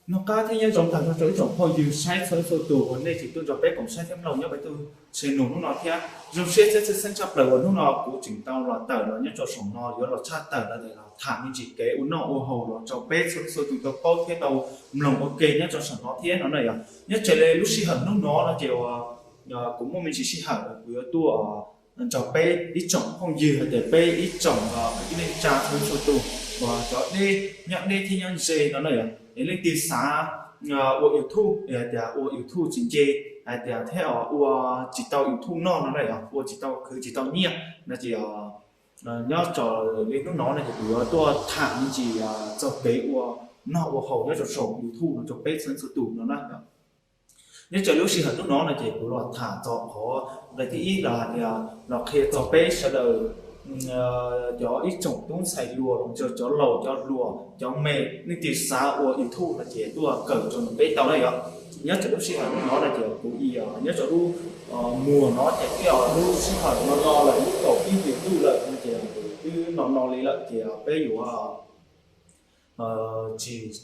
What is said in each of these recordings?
Noj qab thiab nyob zoo tag nrho rau ib tsoom phooj ywg saib txhua leej txhua tus uas nej tseem tuaj nrog peb koom saib thiab mloog nyob peb tus channel hnub no thiab. Zoo siab tshwj xeeb tshaj plaws uas hnub no kuv tseem tau los tawm los nyob rau saum no yuav los tshaj tawm los tham me ntsis kev ua noj ua haus los rau peb txhua leej txhua tus tau paub thiab tau mloog ua ke nyob rau saum no thiab no na yog. Nyob raws li lub sij hawm hnub no no ces kuv muaj me ntsis sij hawm kuv yuav tuaj nrog peb ib tsoom phooj ywg hais tias peb ib tsoom kwv tij neej tsa txhua leej txhua tus uas cov deb, nyob deb thiab nyob ze no na yog, es leej twg xav ua YouTube hais tias ua YouTube tsis nce, hais tias thiab ua tsis tau YouTube noj no na yog, ua tsis tau khwv tsis tau nyiaj no ces nyob raws li hnub no no ces kuv yuav tuaj tham me ntsis txog kev ua noj ua haus nyob rau saum YouTube no rau peb txhua leej txhua tus no na. Nyob raws lub sij hawm hnub no no ces kuv los tham txog qhov nqe thib ib los hais tias los qhia txog peb sawv daws cov ib tsoom tub ntxhais hluas los yog cov laus cov hluas cov me, leej twg xav ua YouTube no ces tuaj kawm rau ntawm peb tau na yog. Nyob raws lub sij hawm hnub no no ces kuv nyob rau lub muag no ces twb yog lub sij hawm no no lawm, lub kaum ib hlis ntuj lawm no ces twb no no li lawm ces peb yuav tsis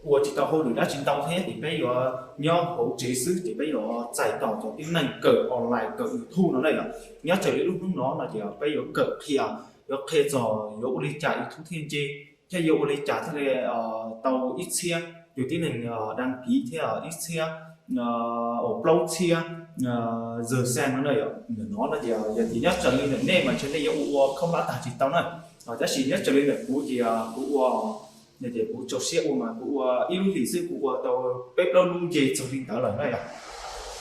ua tsis tau hauj lwm dab tsi ntau thiab ces peb yuav nyob hauv tsev xwb ces peb yuav txais tos cov tib neeg kawm online kawm YouTube no na yog. Nyob raws li lub hnub no no ces peb yuav kawm qhia, yuav qhia txog yuav ua li cas YouTube thiaj nce, thiab yuav ua li cas thiaj li tau ib txhiab tus tib neeg đăng ký thiab ib txhiab, plaub txhiab zag xem no na yog. Ntawm no no ces yog tias nyob raws li ntawm nej mas ntshe nej yuav ua ua khaub hlab tag tsis tau na. Tab sis nyob raws li ntawm kuv ces kuv ua, ces kuv rau siab ua mas kuv ua ib lub hlis xwb kuv ua tau peb plaub lub nce txog li ntawd lawm na yog.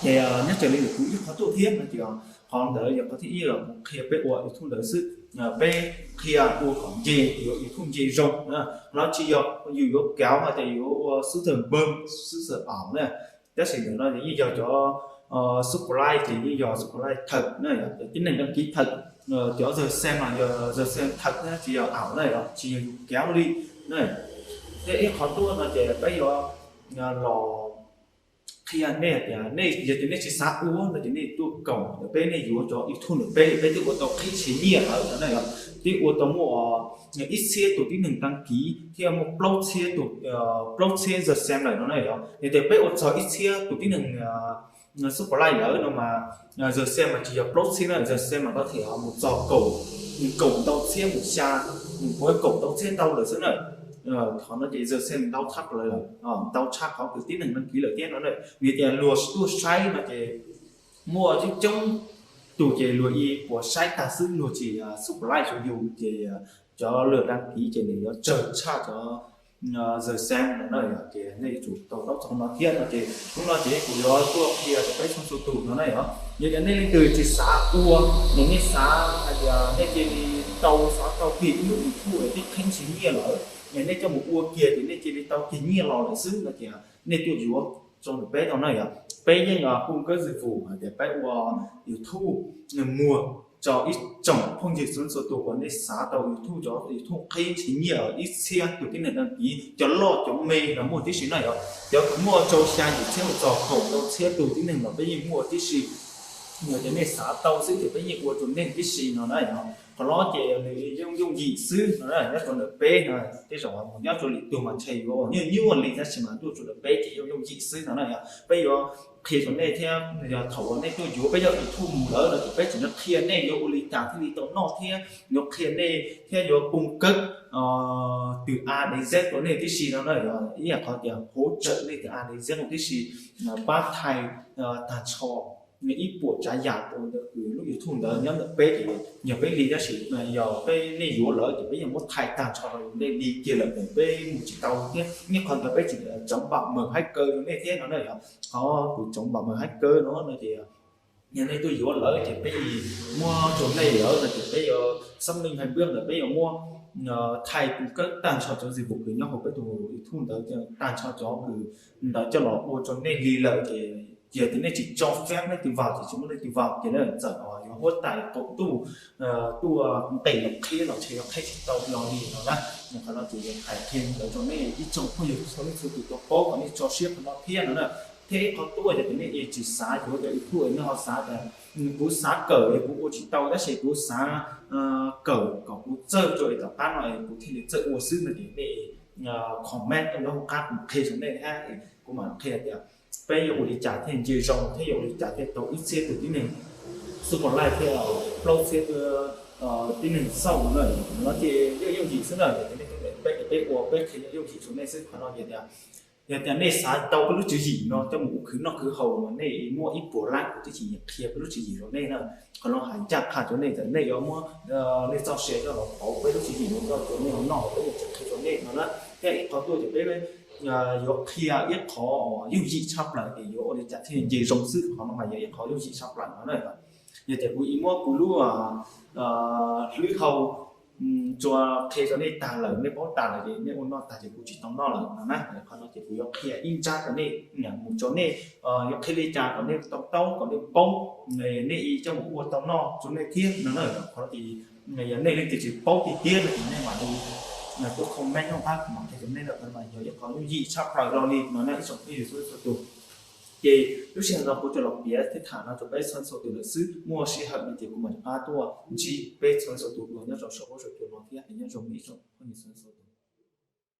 Ces nyob raws li ntawm kuv ib qhov tuaj thiab no ces qhov ntawd yog qhov thib ib los kuv qhia peb ua YouTube ntawd xwb. Peb qhia ua kom nce, yuav YouTube nce zoo, qhov no tsis yog yus yuav kauv hais tias yuav ua xub thawm npawg xub thawm aum na. Tab sis ntawm no yeej yog cov subscribe ces yeej yog subscribe thawm na, cov tib neeg đăng ký thawm, cov zag xem mas yog zag xem thawm na, tsis yog aum na, tsis yog yus kauv li na. Thiab ib qhov tuaj no ces peb yuav los qhia nej tias nej yog tias nej tsis xav ua no ces nej tuaj koom ntawm peb, nej yuav cov YouTube ntawm peb, peb twb ua tau qhib tshis nyiaj lawm no na yog, twb ua tau muaj ib txhiab tus tib neeg đăng ký thiab muaj plaub txhiab tus, plaub txhiab zag xem lawm no na yog. Yog tias peb ua txog ib txhiab tus tib neeg subscribe lawm no mas zag xem mas tsis yog plaub txhiab na, zag xem mas có thể mus txog kaum, kaum ntau txhiab mus xya, mus puav kaum ntau txhiab ntau lawm xwb na. Qhov no ces zag xem ntau tshaj plaws lawm, ntau tshaj qhov tus tib neeg đăng ký lawm thiab no na. Vim tias luag tuaj saib no ces muaj coob coob tus ces luag ib puas saib tag xwb luag tsis subscribe rau yus ces cov lượt đăng ký ces nws yuav tsawg tshaj cov zag xem no na yog. Ces nej yuav tsum to taub txog no thiab no ces hnub no ces kuv yuav tuaj qhia rau peb txhua txhua tus no na yog. Yog tias nej leej twg tsis xav ua, nej xav hais tias nej cia li tau, xav tau kiag ib lub YouTube es twb qhib tshis nyiaj lawm, nej coj mus ua kiag ces nej cia li tau kiag nyiaj los lawm xwb no ces nej tuaj yuav rau ntawm peb tau na yog. Peb yeej cung cấp dịch vụ hais tias peb ua YouTube muag rau ib tsoom phooj ywg txhua txhua tus uas nej xav tau YouTube, cov YouTube qhib tshis nyiaj ib txhiab tus tib neeg đăng ký, cov loj cov me los muaj tib si na yog. Cov muaj rau xya yim txhiab mus txog kaum ntau txhiab tus tib neeg los peb yeej muaj tib si. Yog tias nej xav tau xwb ces peb yeej ua rau nej tib si no na yog. Qhov no ces nws yooj yooj yim xwb no na, nyob rau ntawm peb no. Tej zaum mus nyob rau lwm tus mas ntshe yuav nyuaj nyuaj li, tab sis mas tuaj rau ntawm peb ces yooj yooj yim xwb no na yog. Peb yuav qhia rau nej thiab yog thaum uas nej tuaj yuav peb cov YouTube mus lawm no ces peb tseem yuav qhia nej yuav ua li cas thiaj li tau noj thiab yuav qhia nej thiab yuav cung cấp từ A đến Z rau nej tib si no na yog. Ib yam qhov tias hỗ trợ nej từ A đến Z rau tib si, pab thaij tag nrho ib puas tsav yam rau ntawm lub YouTube ntawd nyob ntawm peb ces yog peb li, tab sis yog peb nej yuav lawm ces peb yeej muab thaij tag nrho rau nej li kiag lawm ces peb mus tsis tau thiab. Nyob qhov ntawd peb tseem chống bảo mật hacker rau nej thiab no na yog. Qhov tus chống bảo mật hacker no no ces yog nej tuaj yuav lawm ces peb muab rau nej lawm no ces peb yuav xác minh hai bước ntawd, peb yuav muab thaij cung cấp tag nrho cov dịch vụ kws nyob hauv peb tus YouTube ntawd, tag nrho cov kws ntawd coj los ua rau nej li lawm ces yog tias nej tsis cho phép nej tus vào ces tsis muaj nej tus vào ces nej txawm yuav huab tais qaum ntuj tuaj nqis los qhib los ntshe yuav qhib tsis tau los li no na. Qhov no ces hais qhia ntawd rau nej ib tsoom phooj ywg txhua leej txhua tus tau paub kom nej tso siab qhov no thiab no na. Thiab ib qhov tuaj yog tias nej tsis xav yuav cov YouTube, nej ho xav tias kuv xav kawm es kuv ua tsis tau tab sis kuv xav kawm kom kuv txawj rau es tom qab no es kuv thiaj li txawj ua xwb no ces nej comment rau hauv qab kuv qhia rau nej thiab. Kuv mam qhia tias peb yuav ua li cas thiaj nce zoo thiab yuav ua li cas thiaj tau ib txhiab tus tib neeg xub pom laij thiab plaub txhiab tib neeg xauj no na. No ces yooj yooj yim xwb na, yog tias nej peb ua peb qhia yooj yooj yim rau nej xwb. Qhov no yog tias, yog tias nej xav tau peb lub tswv yim no coj mus ua khwv noj khwv haus mas nej muaj ib puas lab kuv twb tsis qhia peb lub tswv yim rau nej na. Qhov no hais ncaj qha rau nej tias nej yuav muab nej txoj sia coj los pauv peb lub tswv yim no coj rau nej noj, peb yuav tsis qhia rau nej no na. Thiab ib qhov tuaj ces peb yuav qhia ib qhov yooj yim tshaj plaws ces yuav ua li cas thiaj nce zoo xwb. Qhov no mas yog ib qhov yooj yim tshaj plaws no na. Yog tias kuv ib muab kuv lub hlwb hau tsuas qhia rau nej tag lawm, nej paub tag lawm ces nej ua noj tag ces kuv tsis tau noj lawm no na. Qhov no ces kuv yuav qhia ib nrab rau nej, mus rau nej, yuav qhia li cas kom nej tau taub kom nej paub, nej ib coj mus ua tau noj rau nej thiab no na. Qhov no ces yog nej leej twg tsis paub tiag tiag no ces nej mam li tuaj comment nyob qab kuv mam qhia rau nej na. Qhov no mas yog ib qhov yooj yim tshaj plaws los li no na ib tsoom phooj ywg txhua leej txhua tus. Ces lub sij hawm no kuv tsuas los piav thiab tham no rau peb txhua leej txhua tus lawm xwb, muaj sij hawm no ces kuv mam rov qab tuaj ntsib peb txhua leej txhua tus dua nyob rau saum huab saum cua no thiab. Nyob zoo ib tsoom phooj ywg txhua leej txhua tus.